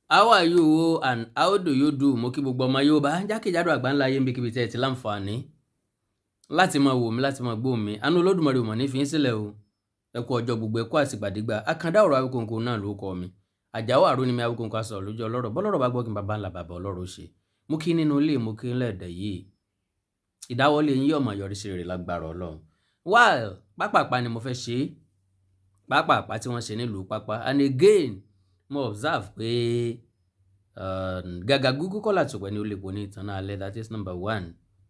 How are you o and how do you do? Mo kí gbogbo ọmọ Yorùbá jákèjádò àgbáńlá ayé níbikíbi tẹ́ ẹ ti láǹfààní láti máa wò mí, láti máa gbọ́ mi. Àánú Olódùmarè ò mọ̀ ní fi yín sílẹ̀ o. Ẹ kú ọjọ́ gbogbo, ẹ kú àtìgbàdégbà. Àkàndá ọ̀rọ̀ Awíkonko náà ló kọ mi. Àjàó àrò ni mi, Awíkonko asọ̀rọ̀ lójú ọlọ́rọ̀. Bọ́lọ́rọ̀ bá gbọ́ kí n bàbá ńlá bàbá ọlọ́rọ̀ ṣe. Mo kí nínú ilé, mo kí lẹ́ẹ̀dẹ̀ yìí. Ìdáwọ́lé yín yóò máa yọrí sí rere lágbára Ọlọ́run. Well, pápápá ni mo fẹ́ ṣe é. Pápápá tí wọ́n ṣe nílùú Pápá. And again, mo observe pé gàgà gúgú kọ́ làtùpẹ́ ní ó lè pò ní ìtàn náà alẹ́. That is number one,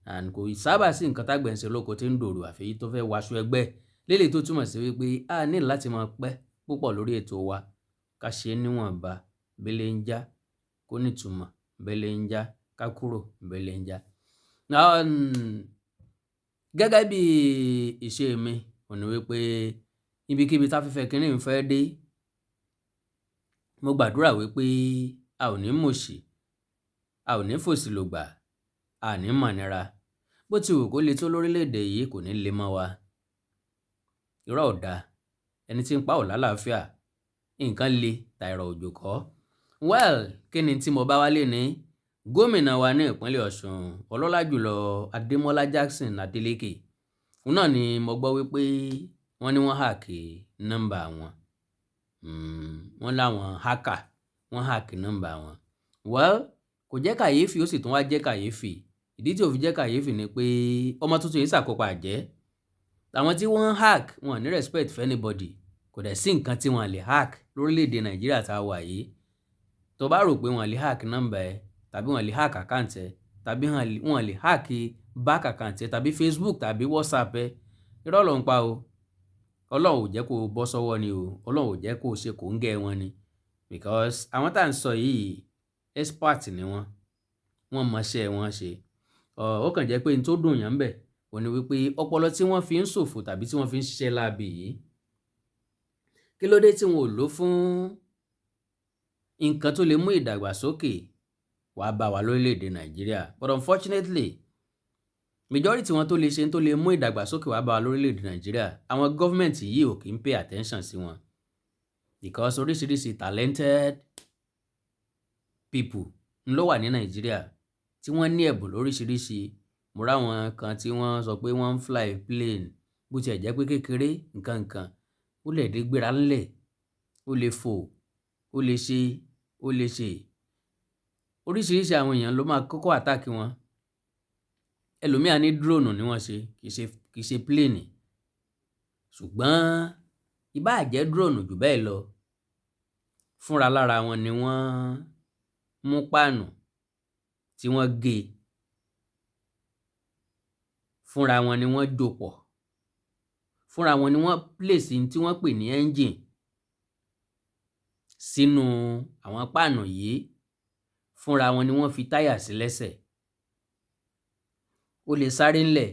and kò sábà sí nǹkan tágbẹ̀ ń ṣe lóko tí ń dòrò àfi tó fẹ́ waṣọ ẹgbẹ́ lélẹ̀, tó túmọ̀ sí wípé a ní láti máa pẹ́ púpọ̀ lórí ètò wa, ká ṣe é níwọ̀nba bẹ́lẹ̀ ń já kó nítumọ̀ bẹ́lẹ̀ ń já ká kúrò bẹ́lẹ̀ ń já. Gẹ́gẹ́ bí ìṣe mi ò ní wípé ibikíbi táfẹ́fẹ́ kínní ń fẹ́ dé, mo gbàdúrà wípé a ò ní mòṣì, a ò ní fòṣì lògbà, a ní mọ̀nira. Bó ti wù kó le tó lórílẹ̀‐èdè yìí, kò ní le mọ́ wa. Irọ́ ò dáa, ẹni tí ń pa ò lálàáfíà, nǹkan le tàìrọ̀ òjò kọ́. Well, kí ni tí mo bá wálé ní gómìnà wa ní ìpínlẹ̀ Ọ̀ṣun, ọlọ́lá jùlọ Adémọ́lá Jackson Adeleke, òun náà ni mo gbọ́ wípé wọ́n ní wọ́n hack nọ́mbà wọn. Wọ́n láwọn hacker wọ́n hack nọ́mbà wọn. Well, kò jẹ́ kàyéfì, ó sì tún wá jẹ́ kàyéfì. Ìdí tí ò fi jẹ́ kàyéfì ni pé ọmọ tuntun yìí ṣàkópa àjẹ́. Àwọn tí wọ́n hack wọn ní respect for anybody. Kò dẹ̀ sí nǹkan tí wọ́n lè hack lórílẹ̀‐èdè Nàìjíríà tá a wà yìí. Tó bá rò pé wọ́n lè hack nọ́mbà ẹ, tàbí wọ́n lè hack account ẹ, tàbí wọ́n lè hack bank account ẹ, tàbí Facebook tàbí WhatsApp ẹ, irọ́ ló ń pa o. Ọlọ́run ò jẹ́ kó o bọ́ sọ́wọ́ ni o. Ọlọ́run ò jẹ́ kó o ṣe kòńgẹ́ wọn ni, because àwọn tá à ń sọ yìí, expert ni wọ́n, wọ́n mọṣẹ́ wọn ṣe. Ó kàn jẹ́ pé n tó dùn yàn bẹ̀ ò ní wípé ọpọlọ tí wọ́n fi ń ṣòfò tàbí tí wọ́n fi ń ṣiṣẹ́ láabi yìí, kí ló dé tí wọn ò lò fún nǹkan tó lè mú ìdàgbàsókè wá bá wa lórílẹ̀‐èdè Nàìjíríà? But unfortunately, majority wọn tó lè ṣe tó lè mú ìdàgbàsókè wá bá wa lórílẹ̀‐èdè Nàìjíríà, àwọn gọ́fìmẹ̀ntì yìí ò kì í pay attention sí wọn, because oríṣiríṣi talented people ló wà ní Nàìjíríà tí wọ́n ní ẹ̀bùn lóríṣiríṣi. Mo ráwọn kan tí wọ́n sọ pé wọ́n ń fly plane, bó tiẹ̀ jẹ́ pé kékeré nǹkan nǹkan, ó lè dé gbéra ńlẹ̀, ó lè fò, ó lè ṣe, ó lè ṣe. Oríṣiríṣi àwọn èèyàn ló máa kọ́kọ́ attack wọn. Ẹlòmíà ní drone ni wọ́n ṣe, kì í ṣe plane. Ṣùgbọ́n ìbáà jẹ́ drone jù bẹ́ẹ̀ lọ, fúnra lára wọn ni wọ́n mú páànù tí wọ́n gé, fúnra wọn ni wọ́n jò pọ̀, fúnra wọn ni wọ́n place tí wọ́n pè ní engine sínú àwọn páànù yìí, fúnra wọn ni wọ́n fi táyà sí lẹ́sẹ̀. Ó lè sáré ńlẹ̀.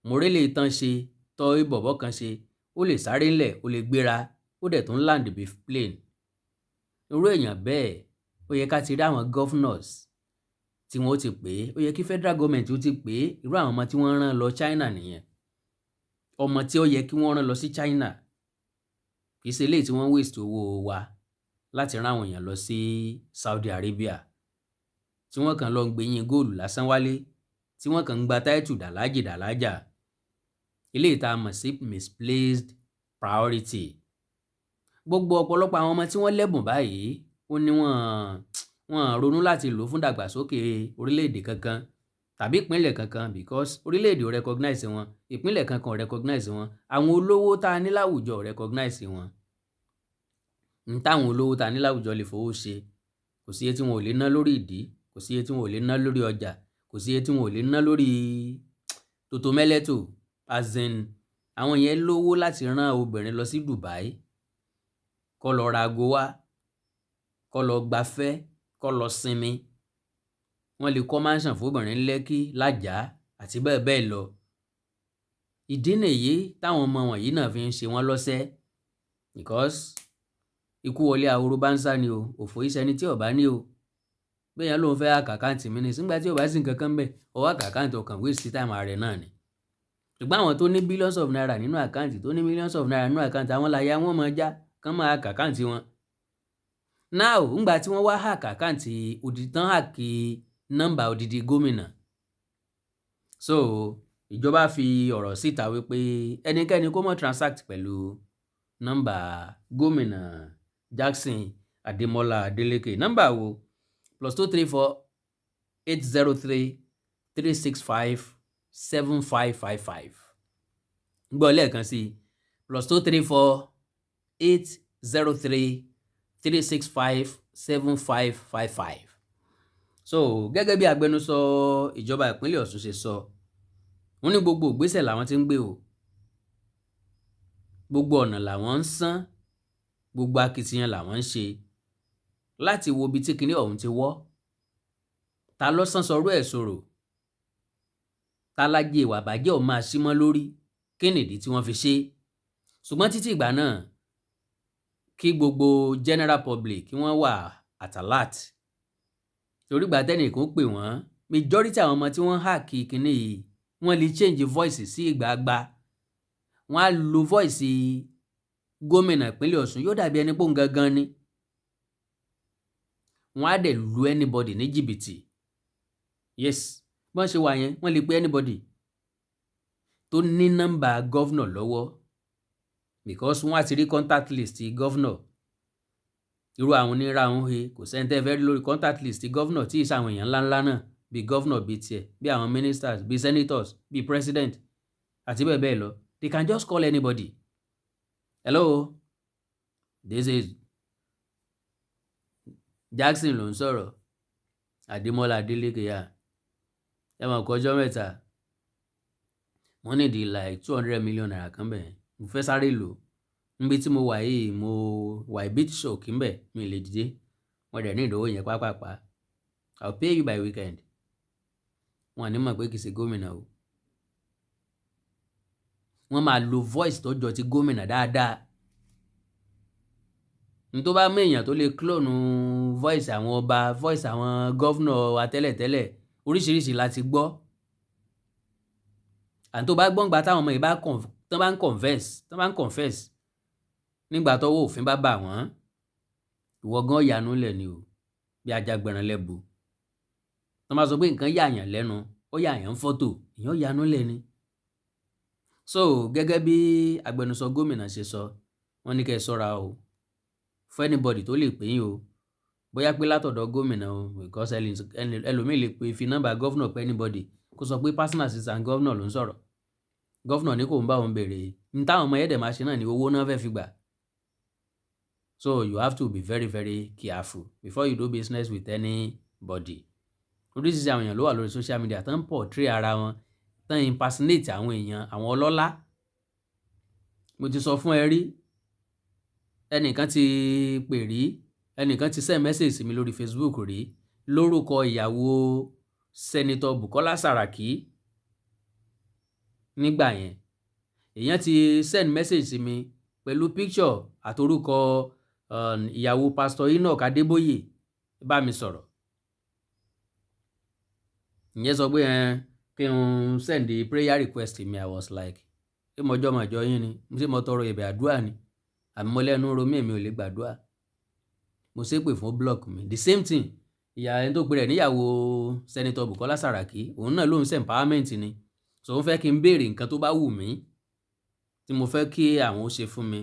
Mòrélé tán ṣe tọ́ bọ̀bọ́ kan ṣe, ó lè sáré ńlẹ̀, ó lè gbéra, ó dẹ̀ tún land bí plane. Irú èèyàn bẹ́ẹ̀, ó yẹ ká ti rí àwọn governors tí wọ́n ó ti pè é, ó yẹ kí federal government ó ti pè é. Irú àwọn ọmọ tí wọ́n rán lọ China nìyẹn, ọmọ tí ó yẹ kí wọ́n rán lọ sí China, kì í ṣe eléyìí tí wọ́n waste owó wa láti rán àwọn èèyàn lọ sí Saudi Arabia, tí wọ́n kàn lọ ń gbẹ̀yìn góòlù lásán wálé, tí wọ́n kàn ń gba title dàlájì dàlájà. Eléyìí tá a mọ̀ sí misplaced priority. Gbogbo ọ̀pọ̀lọpọ̀ àwọn ọmọ tí wọ́n lẹ́bùn báyìí, ó ní wọ́n ronú láti lò fún ìdàgbàsókè orílẹ̀-èdè kankan tàbí ìpínlẹ̀ kankan, because orílẹ̀-èdè ò recognize wọn, ìpínlẹ̀ kankan ò recognize wọn, àwọn olówó tá a ní láwùjọ ò recognize wọn. N táwọn olówó tá a ní láwùjọ lè fowó ṣe, kò sí iye tí wọn ò lè ná lórí ìdí, kò sí iye tí wọn ò lè ná lórí ọjà, kò sí iye tí wọn ò lè ná lórí tòtò mẹ́lẹ́tò. As in, àwọn yẹn lówó láti rán obìnrin lọ sí Dubai kó lọ ra ago wá, kó lọ gbafẹ́, kó lọ sinmi. Wọ́n lè kọ́ mansion fóbìnrin Lẹ́kí, Lájà àti bẹ́ẹ̀ bẹ́ẹ̀ lọ. Ìdí nìyí táwọn ọmọ wọ̀nyí náà fi ń ṣe wọ́n lọ́sẹ̀, because ikú wọlé ahoro bá ń sá ni o. Òfò ìṣẹ́ni tí ò bá ní o. Bẹ́ẹ̀ lóun fẹ́ hack account mi ní sígbà tí ò bá sí nǹkan kan bẹ́ẹ̀, ó hack account, ọkàn waste time rẹ̀ náà ni. Ṣùgbọ́n àwọn tó ní billions of naira nínú account, tó ní millions of naira nínú account, àwọn làyà wọn máa já kán máa hack account wọn. Now, ńgbà tí wọ́n wá hack account odidi tán, hack nọ́mbà odidi gómìnà, so ìjọba fi ọ̀rọ̀ síta wípé ẹnikẹ́ni kó má transact pẹ̀lú nọ́mbà gómìnà Jackson Adémọ́lá Adélékè. Nọ́mbà wo? +234 803 365 7555. Gbọ́ lẹ́ẹ̀kan sí: +234 803 365 7555. So gẹ́gẹ́ bí agbẹnusọ ìjọba ìpínlẹ̀ Ọ̀ṣun ṣe sọ, wọ́n ní gbogbo ìgbésẹ̀ làwọn ti ń gbé o, gbogbo ọ̀nà làwọn ń sán, gbogbo akitiyan làwọn ń ṣe láti wo ibi tí kinní ọ̀hún ti wọ́, ta ló sán sọrú ẹ̀ sọ̀rọ̀, ta lájẹ ìwà àbàjẹ́ ọ̀ máa sí mọ́ lórí, kí nìdí tí wọ́n fi ṣe. Ṣùgbọ́n títí ìgbà náà, kí gbogbo general public kí wọ́n wà at alert, torí ìgbà tẹ́nìkan pè wọ́n, majority àwọn ọmọ tí wọ́n hack kinní yìí, wọ́n lè change voice sí ìgbàgbà, wọ́n á lo voice gómìnà ìpínlẹ̀ Ọ̀ṣun, yóò dàbí ẹni pé òun gangan ni. Wọ́n á dẹ̀ lu anybody ní jìbìtì. Yes, bí wọ́n ṣe wà yẹn, wọ́n lè pe anybody tó ní nọ́mbà governor lọ́wọ́, because wọ́n á ti rí contact list governor. Irú àwọn onírà ń he, kò sẹ́ni tẹ́ fẹ́ rí lórí contact list governor tí ì sàwọn èèyàn ńláńlá náà, bíi governor, bíi tiẹ̀, bíi àwọn ministers, bíi senators, bíi president àti bẹ́ẹ̀ bẹ́ẹ̀ lọ. They can just call anybody: "Hello, this is Jackson ló ń sọ̀rọ̀, Adémọ́lá Adélékè yá ẹ mọ̀, kọjọ́ mẹ́ta, wọ́n ní di like ₦200 million kan bẹ́ẹ̀, mo fẹ́ sáré lò níbi tí mo wà yìí, mo wà a bit shock ńbẹ̀, mi lè dìde, wọ́n dẹ̀ ní ìdánwò yẹn pápápá. I'll pay you by weekend." Wọ́n ní mọ̀ pé kìí ṣe gómìnà o. Wọ́n máa lo voice tó jọ ti gómìnà dáadáa. N tó bá mú èèyàn tó lè clone voice àwọn ọba, voice àwọn governor wa tẹ́lẹ̀tẹ́lẹ̀, oríṣiríṣi la ti gbọ́. Àti tó bá gbọ́ngbà táwọn ọmọ yìí bá tán bá ń confess, tán bá ń confess nígbà tọ́wọ́ òfin bá bà wọ́n, ìwọ gan yanu lẹ̀ ni o bí ajagbẹ̀rán lẹ́bu. Tán bá sọ pé nǹkan yàyàn lẹ́nu, ó yàyàn ń fọ́tò, èèyàn yanu lẹ̀ ni. So gẹ́gẹ́ bí agbẹnusọ gómìnà ṣe sọ, wọ́n ní kẹ́ ẹ ṣọ́ra o fún anybody tó lè pè yín o, bóyá pé látọ̀dọ̀ gómìnà o, because ẹlòmíì lè pe fi nọ́mbà governor pé anybody, kó sọ pé personal assistant governor ló ń sọ̀rọ̀, governor ní kò ń bá òun béèrè ní. Táwọn ọmọ yẹn dẹ̀ máa ṣe náà ní owó náà fẹ́ fi gbà. So you have to be very, very careful before you do business with anybody. Oríṣiríṣi àwọn èèyàn ló wà lórí social media tán ń portray ara wọn, tán impersonate àwọn èèyàn, àwọn ọlọ́lá. Mo ti sọ fún ẹ rí, ẹnìkan ti pè rí, ẹnìkan ti send message sí mi lórí Facebook rí lórúkọ ìyàwó Senator Bukola Saraki nígbà yẹn. Èèyàn ti send message sí mi pẹ̀lú picture àtorúkọ ìyàwó Pastor Enoch Adébóyè bá mi sọ̀rọ̀. Ìyẹn sọ pé ẹ kí n send the prayer request mi. I was like, ṣé mo jọ́ màjọ yín ni? Mo ṣe mo tọrọ ẹ̀bẹ̀ àdúrà ni àmì mo lẹ́nu ro mí, èmi ò lè gbàdúrà. Mo ṣépè fún, block mi. The same thing, ìyá ẹni tó pe rẹ̀ níyàwó Senator Bukola Saraki, òun náà lóun ṣe empowerment ni, so òun fẹ́ kí n béèrè nǹkan tó bá wù mí tí mo fẹ́ kí àwọn ó ṣe fún mi,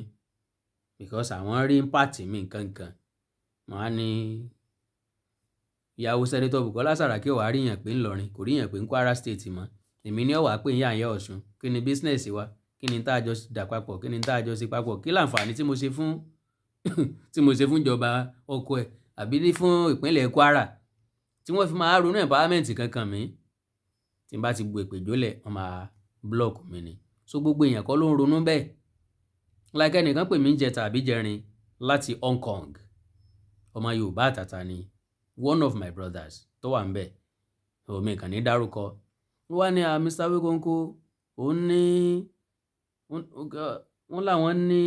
because àwọn rí impact mi nǹkan nǹkan. Mo á ní ìyàwó Senator Bukola Saraki ò wá ríyàn pé ńlọrin, kò ríyàn pé ń Kwara State mọ́, èmi ní ọ̀wá pé ń yà ń yẹ Ọ̀ṣun. Kí ni business wa? Kí ni tá a jọ dà papọ̀? Kí ni tá a jọ ṣe papọ̀? Kí láǹfààní tí mo ṣe fún ìjọba ọkọ ẹ̀ àbí ní fún ìpínlẹ̀ Kwara tí wọ́n fi máa ronú empowerment kankan mi? Tí n bá ti bu èpè jólẹ̀, wọ́n máa block mi ni. So gbogbo èèyàn kọ́ ló ń ronú bẹ́ẹ̀. Like ẹnìkan pè mí ń jẹta àbí jẹrin láti Hong Kong, ọmọ Yorùbá àtàtà ni, one of my brothers tó wà ń bẹ̀, omi kàn ní dárúkọ. Wọ́n ní Mr. Awikonko, òun ní wọ́n làwọn ní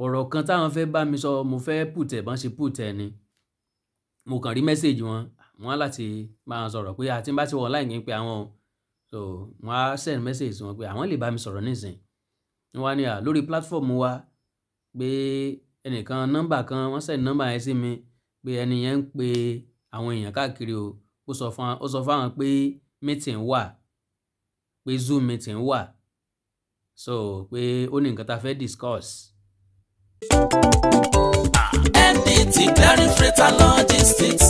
ọ̀rọ̀ kan táwọn fẹ́ bá mi sọ. Mo fẹ́ pùtẹ̀ bọ́n ṣe pùtẹ̀ ni mo kàn rí message wọn, wọ́n á láti máa sọ̀rọ̀ pé àti bá ti wọ̀ online kí n pe àwọn o. So wọ́n á send message wọn pé àwọn lè bá mi sọ̀rọ̀ nísìn. Wọ́n wá ní à lórí platform wa pé Ẹnìkan, nọ́mbà kan, wọ́n send nọ́mbà yẹn sí mi pé ẹni yẹn ń pe àwọn èèyàn káàkiri o. Ó sọ fún àwọn pé meeting wà, pé Zoom meeting wà, so pé ó ní nǹkan tá a fẹ́ discuss. MDT Clearing Freight and Logistics,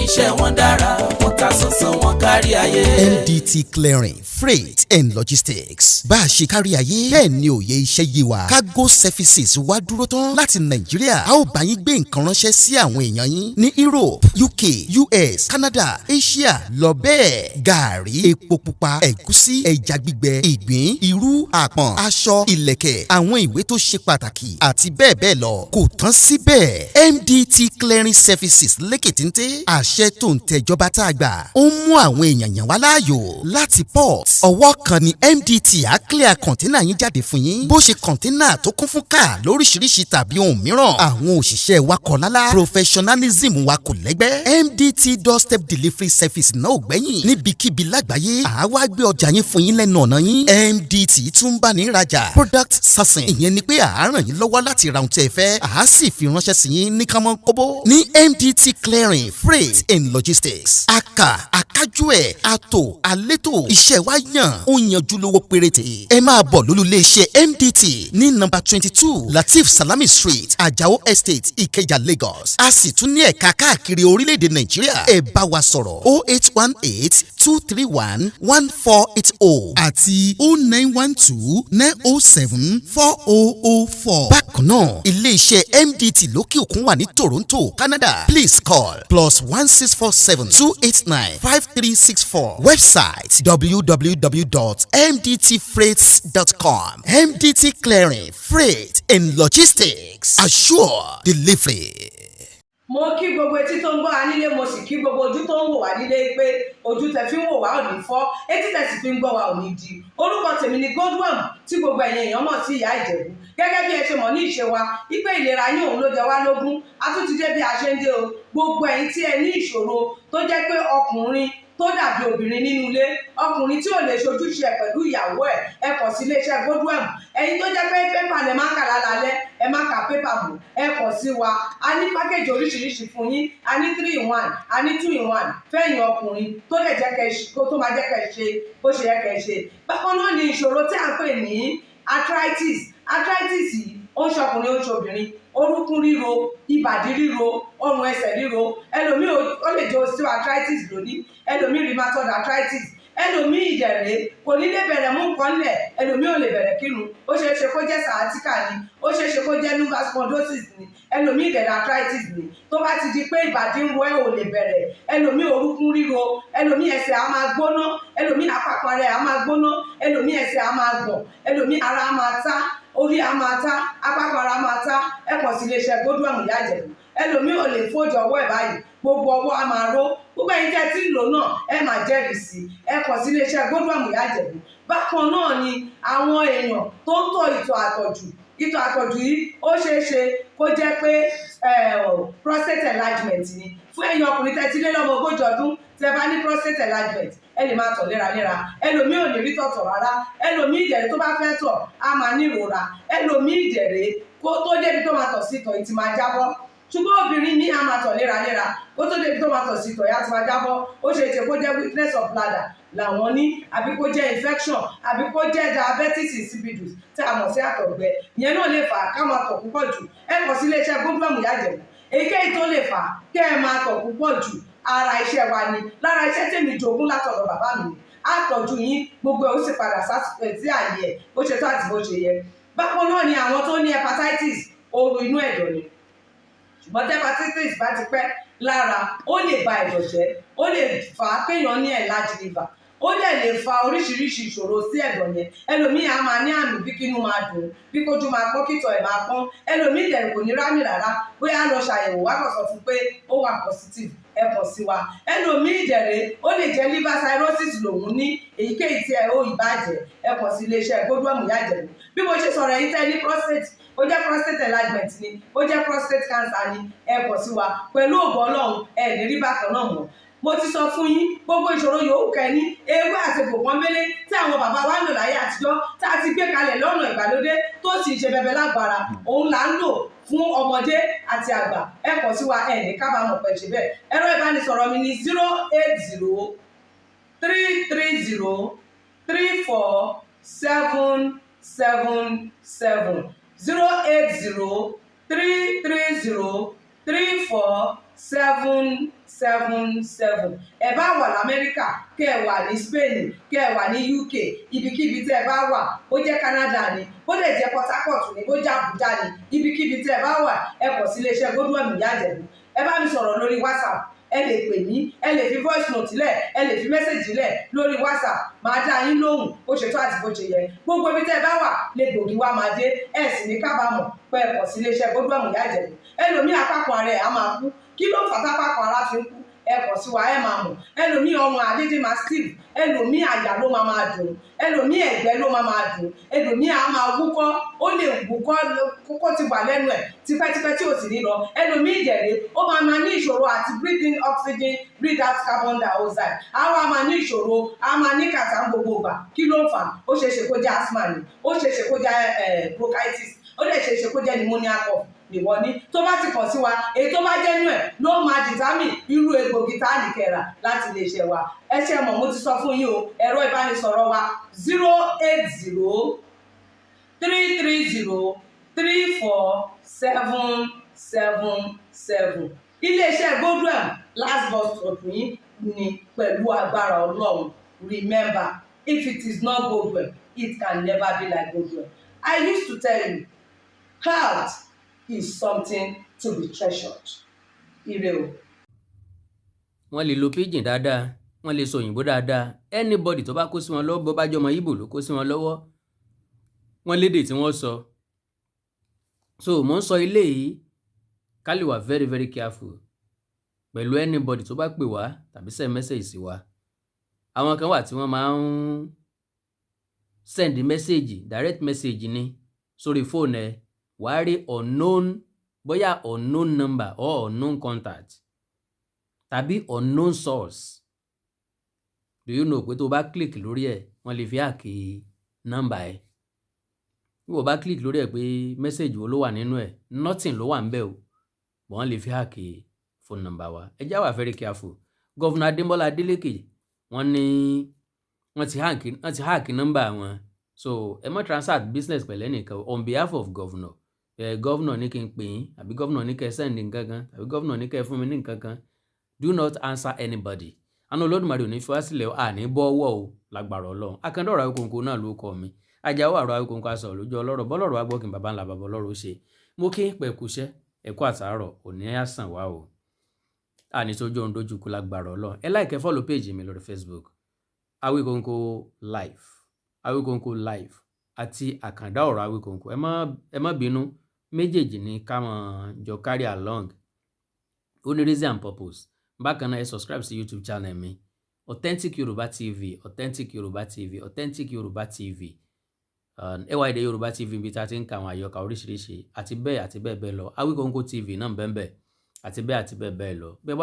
iṣẹ́ wọn dára, wọ́n ta sánsán, wọn kárí ayé. MDT Clearing Freight and Logistics, bá a ṣe kárí ayé bẹ́ẹ̀ ni òye iṣẹ́ yé wa. Cargo services wá dúró tán láti Nàìjíríà. A ó bá yín gbé nǹkan ránṣẹ́ sí àwọn èèyàn yín ní Europe, UK, US, Canada, Asia lọ bẹ́ẹ̀. Gàárì, epo pupa, ẹ̀gúsí, ẹja gbígbẹ, ìgbín, irú, àpọ̀n, aṣọ, ìlẹ̀kẹ̀, àwọn ìwé tó ṣe pàtàkì àti bẹ́ẹ̀ bẹ́ẹ̀ lọ. Kò tán síbẹ̀, MDT Clearing Services lékè téńté. Àṣẹ tó ń tẹjọba tá a gbà ó ń mú àwọn èèyàn yàn wá láàyò láti port. Ọwọ́ kan ni MDT á clear container yín jáde fún yín, bó ṣe container tó kún fún káà lóríṣiríṣi tàbí ohun mìíràn. Àwọn òṣìṣẹ́ wa kọ̀ lálá, professionalism wa kò lẹ́gbẹ́. MDT doorstep delivery service náà ò gbẹ́yìn. Níbikíbi lágbàáyé, àwa gbé ọjà yín fún yín lẹ́nu ọ̀nà yín. MDT tún bá ní rajà, product sourcing, ìyẹn ni pé à á ràn yín lọ́wọ́ láti ra ohun tí ẹ fẹ́, à á sì fi ránṣẹ́ sí yín ní kánmọ́ kóbó. Ní MDT Clearing Freight and Logistics, aka akájú ẹ̀ àtò àlétò, iṣẹ́ wa yàn, ó yanjú, lówó péréte. Ẹ máa bọ̀ lólú iléeṣẹ́ MDT ní nọ́mbà 22 Lateef Salami Street, Ajao Estate, Ìkẹjà, Lagos. A sì tún ní ẹ̀ka káàkiri orílẹ̀-èdè Nàìjíríà. Ẹ bá wa sọ̀rọ̀ 08182311480 àti 09129074004. Bákan náà, ilé-iṣẹ́ MDT lókè òkun wà ní Toronto, Canada. Please call +16472895364. Website www.mdtfreights.com. MDT Clearing Freight and Logistics, assure delivery. Mo kí gbogbo etí tó ń gbọ́ wa nílé, mo sì kí gbogbo ojú tó ń wò wá nílé pé ojú tẹ fi ń wò wá ò ní fọ́, etí tẹ sì fi ń gbọ́ wa ò ní di. Orúkọ tèmi ni Godwin, tí gbogbo ẹ̀yin èèyàn mọ̀ sí Ìyá Ìjẹ̀bú. Gẹ́gẹ́ bí ẹ ṣe mọ̀ ní ìṣe wa wípé ìlera yín òun ló jẹ wá lógún, a tún ti dé bí a ṣe ń dé o. Gbogbo ẹ̀yin tí ẹ ní ìṣòro tó jẹ́ pé ọkùnrin tó dàbí obìnrin nínú ilé, ọkùnrin tí ò lè ṣojúṣe ẹ̀ pẹ̀lú ìyàwó ẹ̀, ẹ kàn sí iléeṣẹ́ Godwin. Ẹ̀yin tó jẹ́ pé pépà lẹ máa ń kà lálálẹ́, ẹ má ka pépà mọ́, ẹ kàn sí wa. A ní package oríṣiríṣi fún yín. A ní three in one, a ní two in one fẹ́yìn ọkùnrin tó lè jẹ́ kẹ́ kó tó máa jẹ́ kẹ́ ṣe bó ṣe yẹ kẹ́ ṣe. Bákan náà ni ìṣòro tí à ń pè ní arthritis. Arthritis yìí, ó ń ṣọkùnrin, ó ń ṣobìnrin. Orúnkún ríro, ìbàdí ríro, ọrùn ẹsẹ̀ ríro. Ẹlòmíì, ó lè jẹ́ osteoarthritis lónìí, ẹlòmíì rheumatoid arthritis, ẹlòmíì ìdẹ̀rẹ̀ kò ní lè bẹ̀rẹ̀ mú nǹkan lẹ̀, ẹlòmíì ò lè bẹ̀rẹ̀ kírun. Ó ṣeé ṣe kó jẹ́ sciatica ni, ó ṣeé ṣe kó jẹ́ lumbar spondylosis ni, ẹlòmíì ìdẹ̀rẹ̀ arthritis ni. Tó bá ti di pé ìbàdí ń ro ẹ́, ò lè bẹ̀rẹ̀, ẹlòmíì orúnkún ríro, ẹlòmíì ẹsẹ̀ á máa gbóná, ẹlòmíì àpapọ̀ rẹ̀ á máa gbóná, ẹlòmíì ẹsẹ̀ á máa gbọ̀n, ẹlòmíì ara á máa tá, orí á máa tá, apákan ara máa tá, ẹ kàn sí iléeṣẹ́ Godwin Ìyá Ìjẹ̀bú. Ẹlòmíì ò lè fold ọwọ́ ẹ̀ báyìí, gbogbo ọwọ́ á máa ró. Gbogbo ẹ̀yin tẹ́ ẹ ti ń lò náà, ẹ máa jẹ́rìí sí i. Ẹ kàn sí iléeṣẹ́ Godwin Ìyá Ìjẹ̀bú. Bákan náà ni àwọn èèyàn tó ń tọ̀ ìtọ̀ àtọ̀jù. Ìtọ̀ àtọ̀jù yìí, ó ṣeé ṣe kó jẹ́ pé prostate enlargement ni. Fún ẹ̀yin ọkùnrin tẹ́ ti lé lọ́mọ 40 ọdún, tẹ́ bá ní prostate enlargement, ẹ lè máa tọ̀ léraléra. Ẹlòmíì ò ní rí tọ̀tọ̀ rárá. Ẹlòmíì ìdẹ̀rẹ̀, tó bá fẹ́ tọ̀, á máa ní ìrora. Ẹlòmíì ìdẹ̀rẹ̀, kó tó débi tó máa tọ̀ sí, ìtọ̀ yìí ti máa jábọ́. Ṣùgbọ́n obìnrin ní, á máa tọ̀ léraléra, kó tó débi tó máa tọ̀ sí, ìtọ̀ yìí á ti máa jábọ́. Ó ṣe é ṣe kó jẹ́ weakness of bladder làwọn ní, àbí kó jẹ́ infection, àbí kó jẹ́ diabetes insipidus tí a mọ̀ sí àtọ̀gbẹ. Ìyẹn náà lè fà á ká máa tọ̀ púpọ̀ jù. Ẹ kàn sí iléeṣẹ́ Godwin Ìyá Ìjẹ̀bú. Èyíkéyìí tó lè fà á kẹ́ ẹ máa tọ̀ púpọ̀ jù, ara iṣẹ́ wa ni. Lára iṣẹ́ tèmi jogún látọ̀dọ̀ bàbá mi ni. Á tọ́jú yín, gbogbo ẹ̀ ó sì padà sí àyè ẹ̀ bó ṣe tó àti bó ṣe yẹ. Bákan náà ni àwọn tó ní hepatitis, ooru inú ẹ̀dọ̀ ni. Ṣùgbọ́n tí hepatitis bá ti pẹ́ lára, ó lè ba ẹ̀dọ̀ jẹ́, ó lè fà á kéèyàn ní enlarged liver, ó dẹ̀ lè fa oríṣiríṣi ìṣòro sí ẹ̀dọ̀ yẹn. Ẹlòmíì á máa ní àmì bí kínú máa dùn, bí kójú máa pọ́n, kítọ̀ ẹ̀ máa pọ́n. Ẹlòmíì dẹ̀ kò ní rámì rárá, bóyá lọ ṣàyẹ̀wò, wá kàn sọ fún pé ó wà positive. Ẹ kàn sí wa. Ẹlòmíì dẹ̀rẹ̀, ó lè jẹ́ liver cirrhosis lòun ní. Èyíkéyìí tí ẹ ó ìbàjẹ́, ẹ kàn sí iléeṣẹ́ Godwin Ìyá Ìjẹ̀bú. Bí mo ṣe sọ̀rọ̀, ẹ̀yin tẹ́ ní prostate, ó jẹ́ prostate enlargement ni, ó jẹ́ prostate cancer ni, ẹ kàn sí wa. Pẹ̀lú ògo Ọlọ́run, ẹ ní rí bákan náà mọ́. Mo ti sọ fún yín, gbogbo ìṣòro yòówù kẹ́ni, ewé àti egbò pọ́nbélé tí àwọn bàbá wa ń lò láyé àtijọ́, tá a ti gbé kalẹ̀ lọ́nà ìgbàlódé tó sì ń ṣe bẹbẹ lágbára, òun là ń lò fún ọmọdé àti àgbà. Ẹ kàn sí wa, ẹ ní kábàámọ̀ pẹ̀ ṣe bẹ́ẹ̀. Ẹ̀rọ ìbánisọ̀rọ̀ mi ní 08033034777, 08033034777. Ẹ bá wà lamẹ́ríkà, kẹ́ ẹ wà ní Spain, kẹ́ ẹ wà ní UK, ibikíbi tẹ́ ẹ bá wà, bó jẹ́ Canada ni, bó lè jẹ́ Port Harcourt ni, bó jẹ́ Abuja ni, ibikíbi tẹ́ ẹ bá wà, ẹ kàn sí iléeṣẹ́ Godwin Ìyá Ìjẹ̀bú. Ẹ bá mi sọ̀rọ̀ lórí WhatsApp, ẹ lè pè mí, ẹ lè fi voice note lẹ̀, ẹ lè fi message lẹ̀ lórí WhatsApp, máa dá yín lóhùn bó ṣe tó àti bó ṣe yẹ. Gbogbo ibi tẹ́ ẹ bá wà lè gbòógì wá máa dé. Ẹ sì ní kábàámọ̀ pé ẹ kàn sí iléeṣẹ́ Godwin Ìyá Ìjẹ̀bú. Ẹlòmíì, apákan ara ẹ̀ á máa kú. Kí ló fà tápákan ara fi ń kú? Ẹ kàn sí wa, ẹ máa mọ̀. Ẹlòmíì, ọrùn àdédé máa stiff. Ẹlòmíì, àyà ló máa máa dùn. Ẹlòmíì, ẹ̀gbẹ́ ló máa máa dùn. Ẹlòmíì á máa wúkọ́, ó lè wúkọ́ kókó ti wà lẹ́nu ẹ̀ tipẹ́tipẹ́ tí ò sì ní lọ. Ẹlòmíì ìdẹ̀rẹ̀, ó máa máa ní ìṣòro àti breathe in oxygen, breathe out carbon dioxide. Á wá máa ní ìṣòro, á máa ní kàtà gbogbo ìgbà. Kí ló ń fà? Ó ṣeé ṣe kó jẹ́ asthma ni, ó ṣeé ṣe kó jẹ́ bronchitis, ó dẹ̀ ṣeé ṣe kó jẹ́ pneumonia cough nìwọ ní. Tó bá ti kàn sí wa, èyí tó bá jẹ́ nú ẹ̀ ló máa determine irú egbògi tá a ní kẹrà láti lè ṣe wa. Ẹ ṣe mọ̀, mo ti sọ fún yín o. Ẹ̀rọ ìbánisọ̀rọ̀ wa, 08033034777. Iléeṣẹ́ Godwin, last bus stop yín ni pẹ̀lú agbára Ọlọ́run. Remember, if it is not Godwin, it can never be like Godwin. I used to tell you, health is something to be treasured. Ire o. Wọ́n lè lo pidgin dáadáa, wọ́n lè sọ òyìnbó dáadáa. Anybody tó bá kó sí wọn lọ́wọ́, bó bá jọmọ Ìgbò ló kó sí wọn lọ́wọ́, wọ́n lédè tí wọ́n sọ. So mò ń sọ ilé yìí ká lè wà very very careful pẹ̀lú anybody tó bá pè wá tàbí send message sí wa. Àwọn kan wà tí wọ́n máa ń send message, direct message ni sórí fóònù ẹ. Wàá rí unknown, bóyá unknown number or unknown contact tàbí unknown source. Do you know pé tó o bá click lórí ẹ̀, wọ́n lè fi hack nọ́mbà ẹ̀? Bí wọ́n bá click lórí ẹ̀ pé message wo ló wà nínú ẹ̀, nothing ló wà ń bẹ̀ o, wọ́n lè fi hack phone number wa. Ẹ já wà very careful. Governor Adémọ́lá Adélékè, wọ́n ní wọ́n ti hack nọ́mbà wọn, so ẹ má transact business pẹ̀lú ẹnìkan on behalf of governor. Ẹ governor ní kí n pè yín, àbí governor ní kẹ́ ẹ send nǹkan kan, àbí governor ní kẹ́ ẹ fún mi ní nǹkan kan. Do not answer anybody. Àánú Olódùmarè ò ní fi wá sílẹ̀, àní bọ́wọ́ o, lágbára Ọlọ́run. Akandọ̀rọ̀ Awíkonko náà ló kọ́ mi. Ajáwó àrò Awíkonko, aṣọ lójú ọlọ́rọ̀, bọ́lọ́rọ̀ wá gbọ́kìn, bàbá ńlá bàbá ọlọ́rọ̀ ó ṣe. Mo kí pẹ̀kúṣẹ́, ẹ̀kú àtàárọ̀, òní àsàn wá o. Àní sójú ohun dójú kú, lágbára Ọlọ́run. Ẹ like, follow page mi lórí Facebook, Awíkonko Live, Awíkonko Live àti Àkàndá Ọ̀rọ̀ Awíkonko. Ẹ má bínú, méjèèjì ní ká mọ̀ jọ carry along, ó ní reason and purpose. Bákan náà, ẹ subscribe sí YouTube channel mi, Authentic Yorùbá TV, Authentic Yorùbá TV, Authentic Yorùbá TV, ẹwà èdè Yorùbá TV, ibi tá a ti ń ka àwọn àyọkà oríṣiríṣi àti bẹ́ẹ̀ àti bẹ́ẹ̀ bẹ́ẹ̀ lọ. Awíkonko TV náà bẹ́ẹ̀ bẹ́ẹ̀ àti bẹ́ẹ̀ àti bẹ́ẹ̀ bẹ́ẹ̀ lọ. Bẹ́ẹ̀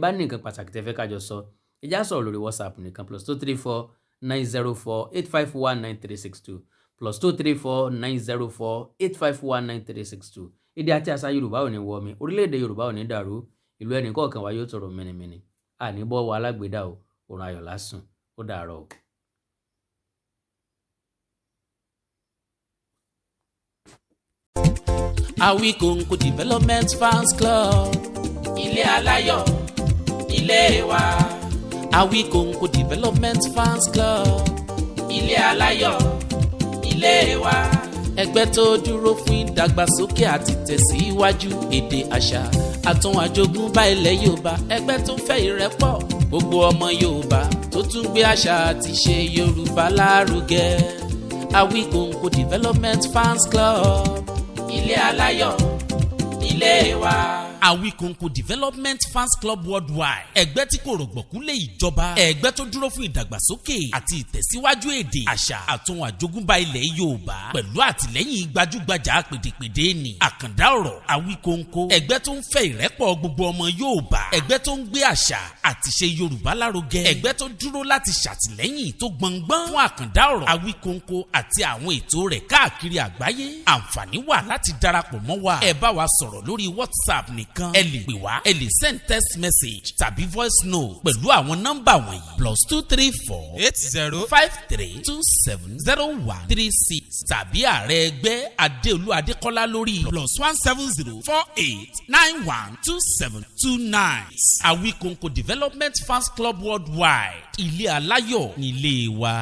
bá ní nǹkan pàtàkì tẹ́ fẹ́ ká jọ sọ, ẹ já sọ̀rọ̀ lórí WhatsApp nìkan, +2349048519362, +2349048519362. Èdè àti àṣà Yorùbá ò ní wọ mi, orílẹ̀-èdè Yorùbá ò ní dàrú, ìlú ẹnì kọ̀ọ̀kan wa yóò tọrọ mìnìmìnì. Àní bọ́ wọ alágbèédá o. Òrùn ayọ̀ lásùn. Ó dàárọ̀ o. Awikonko Development Fans Club. Ilé aláyọ̀, ilé wa. Awikonko Development Fans Club. Ilé aláyọ̀, ilé wa. Ẹgbẹ́ tó dúró fún ìdàgbàsókè àti tẹ̀síwájú èdè, àṣà àtún àjogúnbá ilẹ̀ Yorùbá. Ẹgbẹ́ tó ń fẹ́ ìrẹ́pọ̀ gbogbo ọmọ Yorùbá, tó tún gbé àṣà àti ṣe Yorùbá lárugẹ. Awikonko Development Fans Club. Ilé aláyọ̀, ilé wa. Awikonko Development Fans Club Worldwide, ẹgbẹ́ tí kò rọ̀gbọ̀kú lé ìjọba, ẹgbẹ́ tó dúró fún ìdàgbàsókè àti ìtẹ̀síwájú èdè, àṣà àtun àjogúnbá ilẹ̀ Yorùbá, pẹ̀lú àtìlẹ́yìn gbajúgbajà pèdèpèdè ni Àkàndá Ọ̀rọ̀ Awikonko, ẹgbẹ́ tó ń fẹ́ ìrẹ́pọ̀ gbogbo ọmọ Yorùbá, ẹgbẹ́ tó ń gbé àṣà àti ṣe Yorùbá lárugẹ, ẹgbẹ́ tó dúró láti ṣàtìlẹ́yìn tó gbọngbọ́n fún Àkàndá Ọ̀rọ̀ Awikonko àti àwọn ètò rẹ̀ káàkiri àgbáyé. Àǹfààní wà láti darapọ̀ mọ́ wa. Ẹ bá wa sọ̀rọ̀ lórí WhatsApp nìkan. Ẹ lè pè wá, ẹ lè send text message tàbí voice note pẹ̀lú àwọn nọ́mbà wọ̀nyí: +234 80 53270136, tàbí ààrẹ ẹgbẹ́ Adéolú Adékọ́lá lórí +1 7048912729. Awikonko Development Fans Club Worldwide, ilé aláyọ̀ nílé wa.